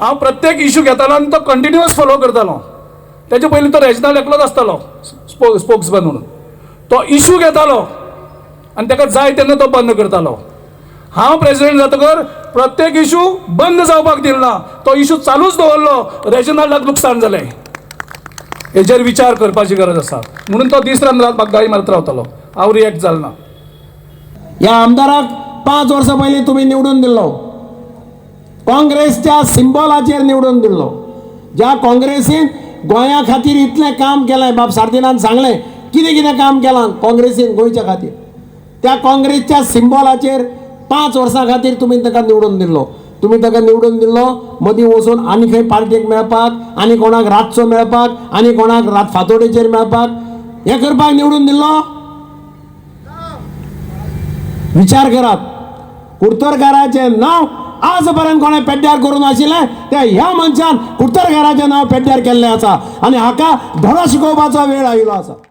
हांव प्रत्येक इशू घेतालो आनी तो कंटिन्युअस फॉलो करतालो. तेजे पयलीं तो रेजिनाल्ड एकलोच आसतालो स्पोक्समॅन म्हणून. तो इशू घेतालो आनी ताका जाय तेन्ना तो बंद करतालो. हांव प्रेसिडेंट जातकर प्रत्येक इशू बंद जावपाक दिलो ना, तो इशू चालूच दवरलो. रेजिनाल्डाक लुकसाण जालें. हेजेर विचार करपाची गरज आसा. म्हणून तो दीस रात म्हाका गाळी मारत रावतालो. हांव रिएक्ट जालो ना. ह्या आमदाराक 5 वर्सां पयलीं तुमी निवडून दिल्लो, काँग्रेसच्या सिंबॉलाचेर निवडून दिल्लो. ज्या काँग्रेसीन गोंया खातीर इतलें काम केलें, बाब सार्दिनान सांगलें कितें कितें काम केलां काँग्रेसीन गोंयच्या खातीर, त्या काँग्रेसच्या सिंबॉलाचेर 5 वर्सां खातीर तुमी ताका निवडून दिल्लो. तुमी ताका निवडून दिल्लो मदीं वचून आनी खंय पार्टेक मेळपाक, आनी कोणाक रातचो मेळपाक, आनी कोणाक रात फांतोडेचेर मेळपाक, हें करपाक निवडून दिल्लो. विचार करात. कुडतरकाराचें नांव आज पर्यंत कोणें पेड्ड्यार करूंक नाशिल्लें, त्या ह्या मनशान कुडतरकाराचें नांव पेड्ड्यार केल्लें आसा आनी हाका धडो शिकोवपाचो वेळ आयिल्लो आसा.